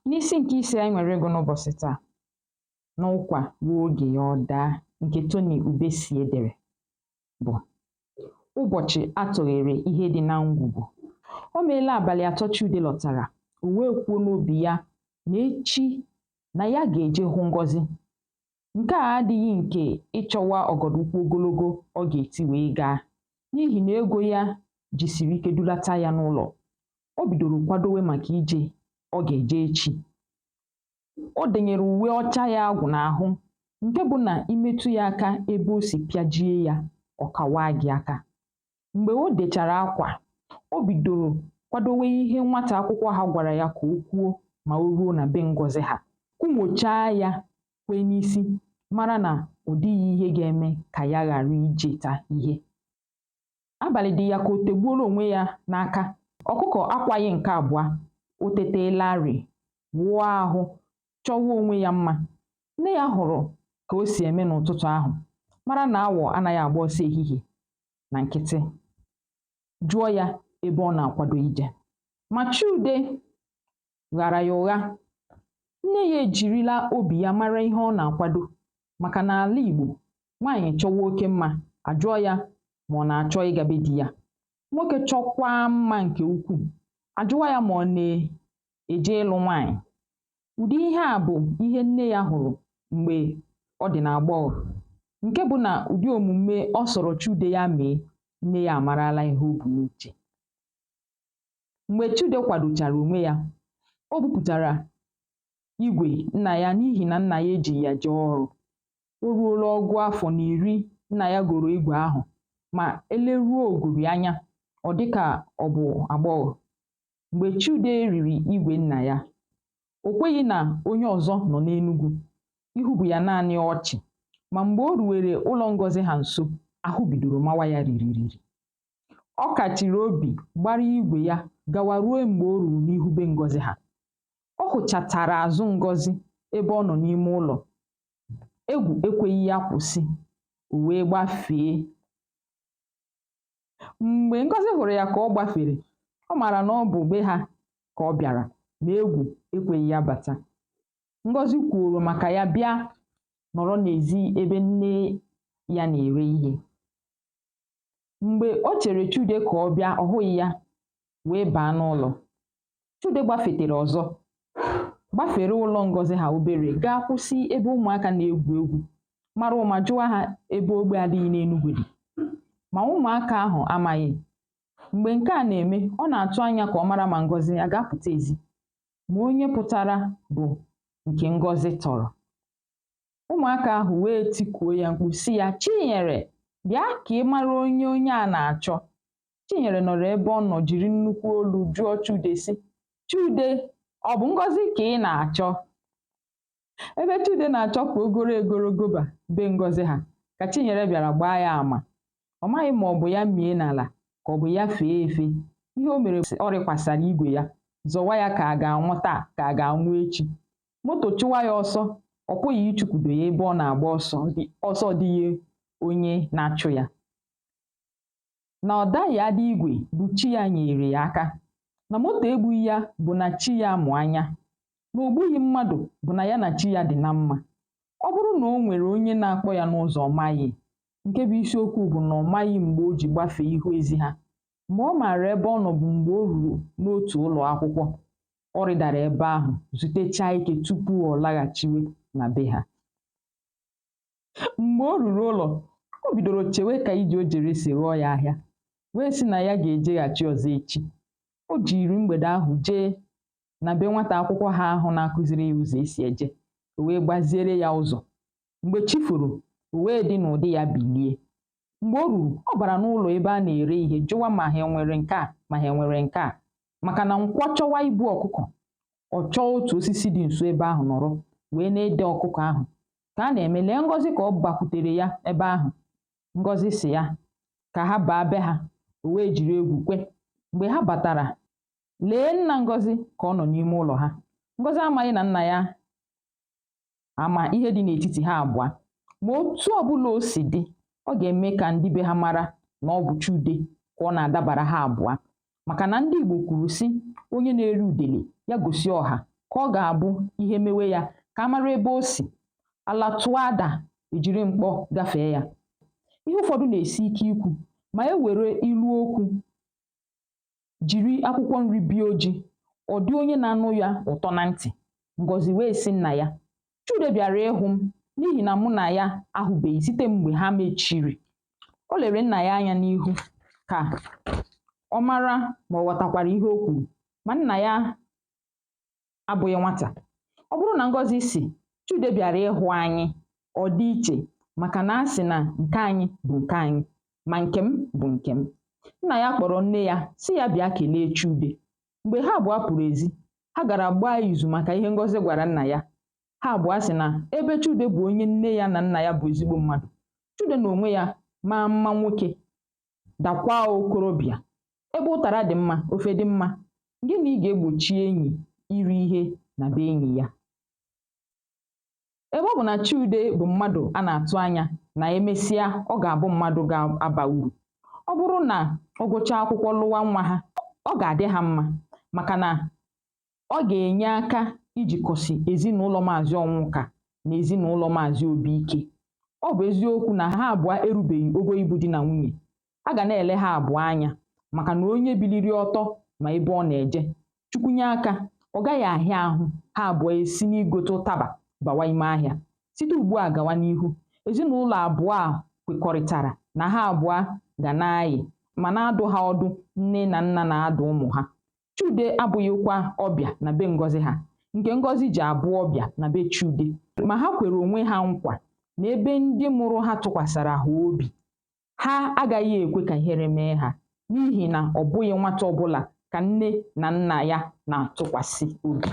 N'isi nke ise anyị nwere ịgụ n'ụbọchị taa n'ụkwa ruo oge ya ọ daa nke Tony Ubesie dere bụ ụbọchị a tọghere ihe dị na ngwugwu. O meela abalị atọ Chude lọtara, o wee kwuo n'obi ya na echi na ya ga-eje hụ Ngọzị. Nke a adịghị nke ịchọwa ọgọdọ ụkwụ ogologo ọ ga-eti wee gaa, n'ihi na ego ya jisiri ike dulata ya n'ụlọ. O bidoro kwadowe maka ije ọ ga-eje echi. O denyere uwe ọcha ya agwụ n'ahụ nke bụ na i metụ ya aka ebe o si pịajie ya, ọ kawaa gị aka. Mgbe o dechara akwa, o bidoro kwadowe ihe nwata akwụkwọ ha gwara ya ka o kwuo ma o ruo na be Ngọzị ha. Kwumochaa ya kwee n'isi, mara na ọ dịghị ihe ga-eme ka ya ghara ijeta ihe. Abalị dị ya ka o tegbuola onwe ya n'aka. Ọkụkọ akwaghị nke abụọ, o teteelarị, wụọ ahụ, chọwa onwe ya mma. Nne ya hụrụ ka o si eme n'ụtụtụ ahụ, mara na awọ anaghị agba ọsọ ehihie na nkịtị, jụọ ya ebe ọ na-akwado ije. Ma Chude ghara ya ụgha. Nne ya ejirila obi ya mara ihe ọ na-akwado maka na n'ala Igbo, nwaanyị chọwa oke mma, a jụọ ya ma ọ na-achọ ịga be di ya. Nwoke chọkwaa mma nke ukwuu, a jụwa ya ma ọ na-eje ịlụ nwaanyị. Ụdị ihe a bụ ihe nne ya hụrụ mgbe ọ dị n'agbọghọ, nke bụ na ụdị omume ọ sọrọ Chude ya mee, nne ya amarala ihe o bu n'uche. Mgbe Chude kwadochara onwe ya, o bupụtara igwe nna ya n'ihi na nna ya ejighị ya jee ọrụ. O ruola ọgụ afọ na iri nna ya goro igwe ahụ, ma e leruo ogori anya, ọ dị ka ọ bụ agbọghọ. Mgbe Chude riri igwe nna ya, o kweghị na onye ọzọ nọ n'Enugwu. Ihu bụ ya naanị ọchị. Ma mgbe o ruwere ụlọ Ngọzị ha nso, ahụ bidoro mawa ya ririri. Ọ kachiri obi gbara igwe ya gawa ruo mgbe o ruru n'ihu be Ngọzị ha. Ọ hụchatara azụ Ngọzị ebe ọ nọ n'ime ụlọ. Egwu ekweghị ya kwụsị, o wee gbafee. Mgbe Ngọzị hụrụ ya ka ọ gbafere, ọ maara na ọ bụ be ha ka ọ bịara, ma egwu ekweghị ya bata. Ngọzị kwuoro maka ya bịa nọrọ n'ezi ebe nne ya na-ere ihe. Mgbe o chere Chude ka ọ bịa ọ hụghị ya, wee baa n'ụlọ. Chude gbafetere ọzọ, gbafere ụlọ Ngọzị ha obere gaa kwụsị ebe ụmụaka na-egwu egwu, mara ụma jụwa ha ebe ogbe adịghị n'Enugwu dị. Ma ụmụaka ahụ amaghị. Mgbe nke a na-eme, ọ na-atụ anya ka ọ mara ma Ngọzị a ga-apụta ezi. Ma onye pụtara bụ nke Ngọzị tọrọ. Ụmụaka ahụ wee tikuo ya mkpu sị ya, Chinyere, bịa ka ị mara onye onye a na-achọ. Chinyere nọrọ ebe ọ nọ jiri nnukwu olu jụọ Chude sị, Chude, ọ bụ Ngọzị ka ị na-achọ? Ebe Chude na-achọ ka o goro egoro goba be Ngọzị ha, ka Chinyere bịara gbaa ya ama. Ọ maghị ma ọ bụ ya mie n'ala ka ọ bụ ya fee efe. Ihe o mere ọ rịkwasara igwe ya, zọwa ya ka a ga-anwụ taa ka a ga-anwụ echi. Moto chụwa ya ọsọ, ọ pụghị ịchụkwudo ya ebe ọ na-agba ọsọ ọsọ dịghị onye na-achụ ya. Na ọ daghị ada igwe bụ chi ya nyeere ya aka. Na moto egbughị ya bụ na chi ya mụ anya. Na o gbughị mmadụ bụ na ya na chi ya dị na mma. Ọ bụrụ na o nwere onye na-akpọ ya n'ụzọ ọ maghị. Nke bụ isiokwu bụ na ọ maghị mgbe o ji gbafee ihu ezi ha. Mgbe ọ maara ebe ọ nọ bụ mgbe o ruru n'otu ụlọ akwụkwọ. Ọ rịdara ebe ahụ zutechaa ike tupu ọ laghachiwe na be ha. Mgbe o ruru ụlọ, o bidoro chewe ka ije o jere si ghọọ ya ahịa, wee sị na ya ga-ejeghachi ọzọ echi. O jiri mgbede ahụ jee na be nwata akwụkwọ ha ahụ na-akụziri ya ụzọ e si eje, o wee gbaziere ya ụzọ. Mgbe chi foro, o wee dị n'ụdị ya bilie. Mgbe o ruru, ọ bara n'ụlọ ebe a na-ere ihe jụwa ma ha enwere nke a ma ha enwere nke a maka na nkwọ chọwa ibu ọkụkọ, ọ chọọ otu osisi dị nso ebe ahụ nọrọ wee na-ede ọkụkọ ahụ. Ka a na-eme, lee Ngọzị ka ọ bakwutere ya ebe ahụ. Ngọzị sị ya ka ha baa be ha, o wee jiri egwu kwe. Mgbe ha batara, lee nna Ngọzị ka ọ nọ n'ime ụlọ ha. Ngọzị amaghị na nna ya ama ihe dị n'etiti ha abụọ. Ma otu ọbụla o si dị, ọ ga-eme ka ndị be ha mara na ọ bụ Chude ka ọ na-adabara ha abụọ. Maka na ndị Igbo kwuru sị, onye na-eri udele, ya gosi ọha ka ọ ga-abụ ihe mewe ya ka a mara ebe o si. Ala tụọ ada, e jiri mkpọ gafee ya. Ihe ụfọdụ na-esi ike ikwu ma e were ilu okwu jiri akwụkwọ nri bie oji, ọ dị onye na-anụ ya ụtọ na ntị. Ngọzi wee sị nna ya, Chude bịara ịhụ m n'ihi na mụ na ya ahụbeghị site mgbe ha mechiri. O lere nna ya anya n'ihu ka ọ mara ma ọ ghọtakwara ihe o kwuru, ma nna ya abụghị nwata. Ọ bụrụ na Ngọzi sị, Chude bịara ịhụ anyị, ọ dị iche maka na a sị na nke anyị bụ nke anyị, ma nke m bụ nke m. Nna ya kpọrọ nne ya sị ya bịa kelee Chude. Mgbe ha abụọ pụrụ ezi, ha gara gbaa izu maka ihe Ngọzi gwara nna ya. Ha abụọ sị na ebe Chude bụ onye nne ya na nna ya bụ ezigbo mmadụ, Chude na onwe ya maa mma nwoke, dakwaa okorobịa. Ebe ụtara dị mma, ofe dị mma, gịnị ga-egbochi enyi iri ihe na be enyi ya? Ebe ọ bụ na Chude bụ mmadụ a na-atụ anya na emesịa ọ ga-abụ mmadụ ga-aba uru. Ọ bụrụ na ọ gụchaa akwụkwọ lụwa nwa ha, ọ ga-adị ha mma maka na ọ ga-enye aka ijikọsị ezinụlọ Maazị Ọnwụka na ezinụlọ Maazị Obiike. Ọ bụ eziokwu na ha abụọ erubeghị ogo ịbụ di na nwunye. A ga na-ele ha abụọ anya maka na onye biliri ọtọ ma ebe ọ na-eje. Chukwu nye aka, ọ gaghị ahịa ahụ ha abụọ esi n'igote ụtaba bawa ime ahịa. Site ugbu a gawa n'ihu, ezinụlọ abụọ a kwekọrịtara na ha abụọ ga na-ayị ma na-adụ ha ọdụ nne na nna na-adụ ụmụ ha. Chude abụghịkwa ọbịa na be Ngọzi ha, nke Ngọzi ji abụ ọbịa na be Chude. Ma ha kwere onwe ha nkwa na ebe ndị mụrụ ha tụkwasara ha obi, ha agaghị ekwe ka ihere mee ha n'ihi na ọ bụghị nwata ọbụla ka nne na nna ya na-atụkwasị obi.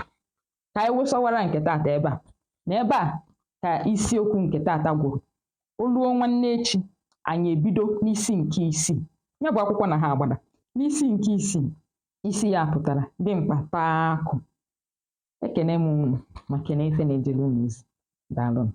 Ka anyị wụsawara nke taata ebe a. Na ebe a ka isiokwu nke taata gwụrụ. O luo nwanne echi, anyị ebido n'isi nke isii. Ya bụ akwụkwọ na ha agbada. N'isi nke isii, isi ya pụtara dimkpa taa akụ. Ekene m unu ma kene ife na-ejere unu ozi. Daalụnụ.